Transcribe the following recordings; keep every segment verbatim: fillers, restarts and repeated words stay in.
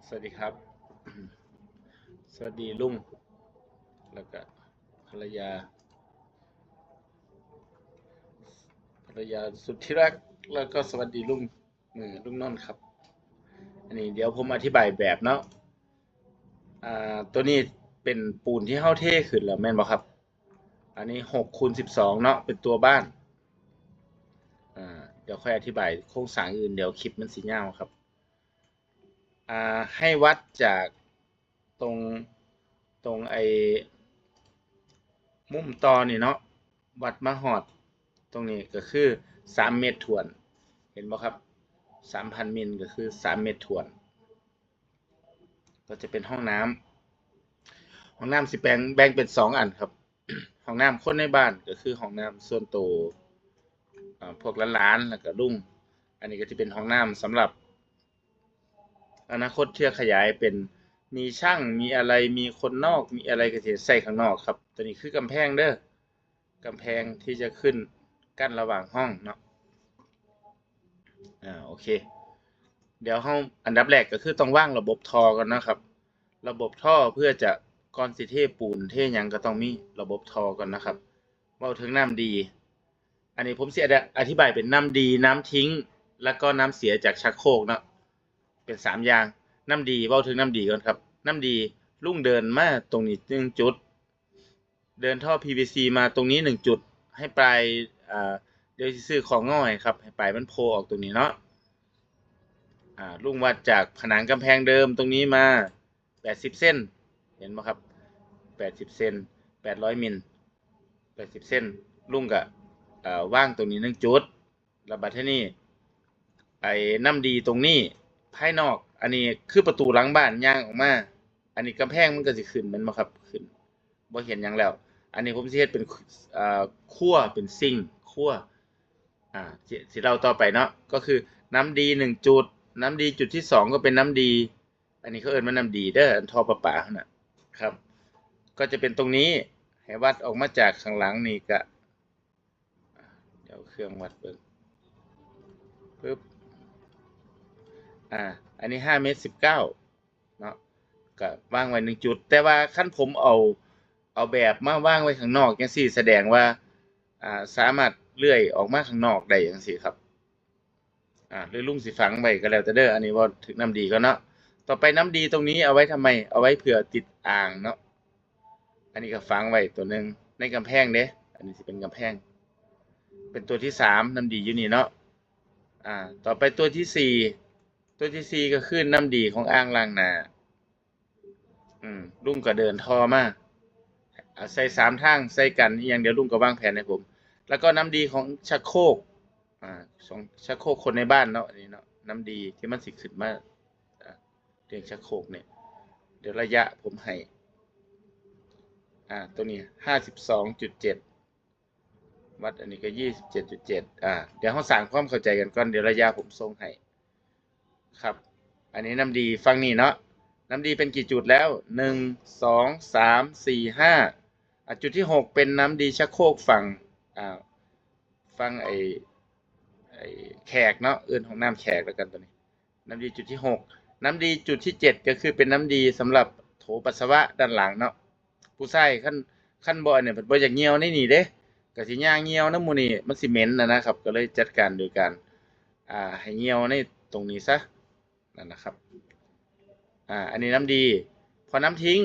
สวัสดีครับ สวัสดีลุง แล้วก็ภรรยา ภรรยาสุดที่รัก แล้วก็สวัสดีลุง เออ ลุงนนท์ครับ อันนี้เดี๋ยวผมอธิบายแบบเนาะ อ่า ตัวนี้เป็นปูนที่เฮาเทขึ้นแล้วแม่นบ่ครับ อันนี้หกคูณสิบสองเนาะ เป็นตัวบ้าน อ่า เดี๋ยวค่อยอธิบายโครงสร้างอื่น เดี๋ยวคลิปมันสิยาวครับ อ่า ให้วัดจากตรง ตรงไอ้มุมต่อนี่เนาะ วัดมาฮอดตรงนี้ก็คือสามเมตรถ้วน เห็นบ่ครับ สามพันมิลก็คือสามเมตรถ้วน ก็จะเป็นห้องน้ำ ห้องน้ำสิแบ่ง แบ่งเป็นสองอันครับ ห้องน้ำคนในบ้านก็คือห้องน้ำส่วนตัว อ่า พวกหลานๆ แล้วก็ลุง อันนี้ก็จะเป็นห้องน้ำสำหรับ อนาคตที่จะขยายเป็น มีช่าง มีอะไร มีคนนอก มีอะไรก็จะใส่ข้างนอกครับ ตัวนี้คือกำแพงเด้อ กำแพงที่จะขึ้นกั้นระหว่างห้องเนาะ อ่า โอเค เดี๋ยวเฮาอันดับแรกก็คือต้องวางระบบท่อก่อนนะครับ ระบบท่อเพื่อจะ ก่อนสิเทปูนเทหยังก็ต้องมีระบบท่อก่อนนะครับ เว้าถึงน้ำดี อันนี้ผมสิอธิบายเป็นน้ำดี น้ำทิ้ง แล้วก็น้ำเสียจากชักโครกเนาะ เป็นสามอย่าง น้ำดี เว้าถึงน้ำดีก่อนครับ น้ำดี ลุงเดินมาตรงนี้หนึ่งจุด เดินท่อ พีวีซี มาตรงนี้หนึ่งจุด ให้ปลาย อ่า เดี๋ยวสิซื้อของง่อยครับ ให้ปลายมันโผล่ออกตรงนี้เนาะ อ่า ลุงวัดจากผนังกำแพงเดิมตรงนี้มา แปดสิบเซน เห็นบ่ครับ แปดสิบเซน แปดร้อยมิล แปดสิบเซน ลุงก็ เอ่อ วางตรงนี้หนึ่งจุด แล้วบัดทีนี้ ไอ้น้ำดีตรงนี้ ภายนอก อันนี้คือประตูหลังบ้าน ย่างออกมา อันนี้กำแพงมันก็สิขึ้นแม่นบ่ครับ ขึ้น บ่เห็นหยังแล้ว อันนี้ผมสิเฮ็ดเป็น เอ่อ ครัว เป็นซิงค์ ครัว อ่า สิ สิเล่าต่อไปเนาะ ก็คือน้ำดีหนึ่งจุด น้ำดีจุดที่สองก็เป็นน้ำดี อันนี้เขาเอิ้นว่าน้ำดีเด้อ อันท่อประปาหั่นน่ะ ครับ ก็จะเป็นตรงนี้ ให้วัดออกมาจากข้างหลังนี่ก็ เดี๋ยวเครื่องวัดเบิ่ง ปึ๊บ อ่า อันนี้ห้าเมตรสิบเก้าเนาะ ก็วางไว้หนึ่งจุด แต่ว่าคันผมเอา เอาแบบมาวางไว้ข้างนอกจังซี่ แสดงว่า อ่า สามารถเลื่อยออกมาข้างนอกได้จังซี่ครับ อ่า หรือลุงสิฝังไว้ก็แล้วแต่เด้อ อันนี้เว้าถึงน้ำดีก่อนเนาะ ต่อไปน้ำดีตรงนี้เอาไว้ทำไม เอาไว้เผื่อติดอ่างเนาะ อันนี้ก็ฝังไว้ตัวหนึ่งในกำแพงเด้ อันนี้สิเป็นกำแพง เป็นตัวที่สาม น้ำดีอยู่นี่เนาะ อ่า ต่อไปตัวที่สี่ ตัวที่สี่ก็คือน้ำดีของอ่างล้างหน้า อืม ลุงก็เดินท่อมา อ่า ใส่สามทาง ใส่กันอีหยัง เดี๋ยวลุงก็วางแผนให้ผม แล้วก็น้ำดีของชักโครก อ่า ของชักโครกคนในบ้านเนาะ อันนี้เนาะ น้ำดีที่มันสิขึ้นมา อ่า เรื่องชักโครกเนี่ย เดี๋ยวระยะผมให้ อ่า ตัวนี้ ห้าสิบสองจุดเจ็ด วัดอันนี้ก็ ยี่สิบเจ็ดจุดเจ็ด อ่า เดี๋ยวเราสร้างความเข้าใจกันก่อน เดี๋ยวระยะผมส่งให้ ครับ อันนี้น้ำดีฝั่งนี้เนาะ น้ำดีเป็นกี่จุดแล้ว หนึ่ง สอง สาม สี่ ห้า อ่ะ จุดที่หกเป็นน้ำดีชักโครกฝั่ง อ่า ฝั่งไอ้ ไอ้แขกเนาะ เอิ้นห้องน้ำแขกแล้วกันตัวนี้ น้ำดีจุดที่หก น้ำดีจุดที่เจ็ดก็คือเป็นน้ำดีสำหรับโถปัสสาวะด้านหลังเนาะ ผู้ชายคัน คันบ่อันนี้เพิ่นบ่อยากเหี่ยวในนี่เด้ ก็สิย่างเหี่ยวนำหมู่นี่ มันสิเหม็นน่ะนะครับ ก็เลยจัดการโดยการ อ่า ให้เหี่ยวในตรงนี้ซะ นั่นนะครับ อ่า อันนี้น้ำดี พอน้ำทิ้ง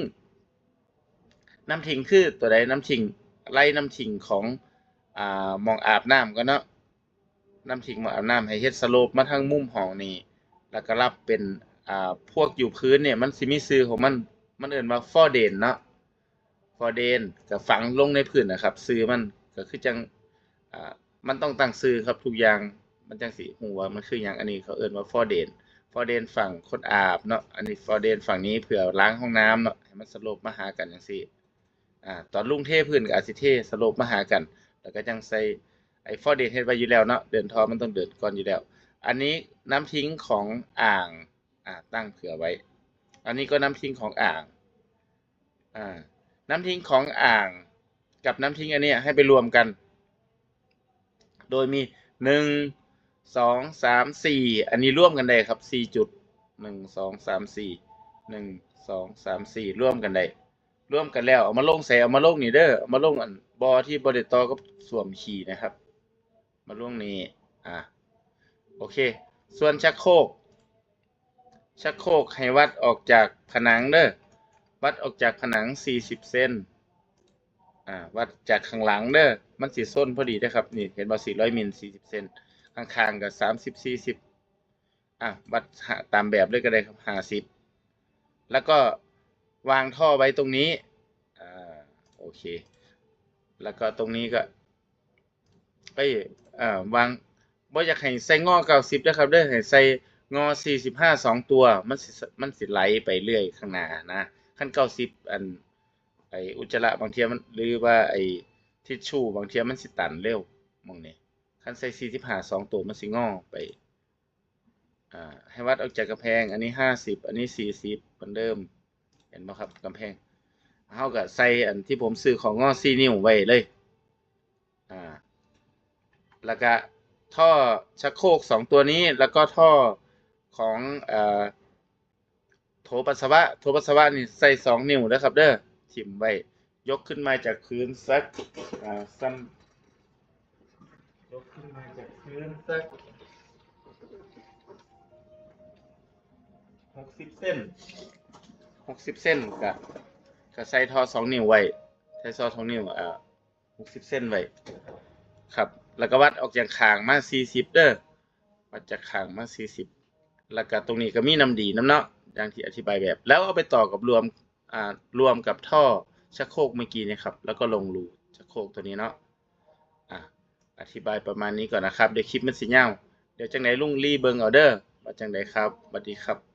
น้ำทิ้งคือตัวใด น้ำทิ้ง ไล่น้ำทิ้งของ อ่า หม่องอาบน้ำก่อนเนาะ น้ำทิ้งหม่องอาบน้ำ ให้เฮ็ดสโลปมาทางมุมห้องนี่ แล้วก็รับเป็น อ่า พวกอยู่พื้นเนี่ย มันสิมีชื่อของมัน มันเอิ้นว่าฟอร์เดนเนาะ ฟอร์เดน ก็ฝังลงในพื้นนะครับ ชื่อมันก็คือจั่ง อ่า มันต้องตั้งชื่อครับ ทุกอย่าง มันจั่งสิฮู้ว่ามันคือหยัง อันนี้เขาเอิ้นว่าฟอร์เดน ฟอร์เดนฝั่งคนอาบเนาะ อันนี้ฟอร์เดนฝั่งนี้เผื่อล้างห้องน้ำเนาะ ให้มันสโลปมาหากันจั่งซี้ อ่า ตอนลุงเทพื้นก็อาจสิเทสโลปมาหากัน แล้วก็จั่งใส่ไอ้ฟอร์เดนเฮ็ดไว้อยู่แล้วเนาะ เดินท่อมันต้องเดินก่อนอยู่แล้ว อันนี้น้ำทิ้งของอ่าง อ่า ตั้งเผื่อไว้ อันนี้ก็น้ำทิ้งของอ่าง อ่า น้ำทิ้งของอ่างกับน้ำทิ้งอันเนี้ยให้ไปรวมกัน โดยมี หนึ่ง สอง สาม สี่ อันนี้รวมกันได้ครับ สี่จุด หนึ่ง สอง สาม สี่ หนึ่ง สอง สาม สี่ รวมกันได้ รวมกันแล้วเอามาลงใส่ เอามาลงนี่เด้อ เอามาลงอันบ่อที่บ่ได้ต่อกับส้วมขี้นะครับ มาลงนี่ อ่ะ โอเค ส่วนชักโครก ชักโครกให้วัดออกจากผนังเด้อ วัดออกจากผนัง สี่สิบ เซน อ่า วัดจากข้างหลังเด้อ มันสิซนพอดีเด้อครับ นี่เห็นบ่ สี่ร้อย มิล สี่สิบ เซน ข้างๆก็ สามสิบ สี่สิบ อ่ะ วัดหาตามแบบเลยก็ได้ครับ ห้าสิบ แล้วก็วางท่อไว้ตรงนี้ อ่า โอเค แล้วก็ตรงนี้ก็ เอ้ย อ่า วาง บ่อยากให้ใส่งอ เก้าสิบ นะครับเด้อ ให้ใส่งอ สี่สิบห้า สองตัว มันสิ มันสิไหลไปเรื่อยข้างหน้านะ คัน เก้าสิบ อัน ไอ้อุจจาระบางเทื่อมัน หรือว่าไอ้ทิชชู่บางเทื่อมันสิตันเร็ว หม่องนี้ คันใส่ สี่สิบห้า สองตัว มันสิงอไป อ่า ให้วัดออกจากกำแพง อันนี้ ห้าสิบ อันนี้ สี่สิบ เหมือนเดิม เห็นบ่ครับ กำแพง เฮาก็ใส่อันที่ผมซื้อของงอ สี่ นิ้วไว้เลย อ่า แล้วก็ท่อชักโครกสองตัวนี้ แล้วก็ท่อของ เอ่อ โถปัสสาวะ โถปัสสาวะนี่ใส่ สอง นิ้วนะครับเด้อ ถิ่มไว้ ยกขึ้นมาจากพื้นสัก อ่า ซ้ำ ยกขึ้นมาจากพื้นสัก หกสิบ เซน หกสิบ เซน ก็ ก็ใส่ท่อ สอง นิ้วไว้ ใส่ท่อ สอง นิ้ว อ่า หกสิบ เซนไว้ ครับ แล้วก็วัดออกจากข้างมา สี่สิบ เด้อ วัดจากข้างมา สี่สิบ แล้วก็ตรงนี้ก็มีน้ำดีนำเนาะ อย่างที่อธิบายแบบ แล้วเอาไปต่อกับรวม อ่า รวมกับท่อชักโครกเมื่อกี้นะครับ แล้วก็ลงรูชักโครกตัวนี้เนาะ อ่ะ อธิบายประมาณนี้ก่อนนะครับ เดี๋ยวคลิปมันสิยาว เดี๋ยวจั่งใดลุงรีเบิ่งเอาเด้อ ว่าจั่งใดครับ สวัสดีครับ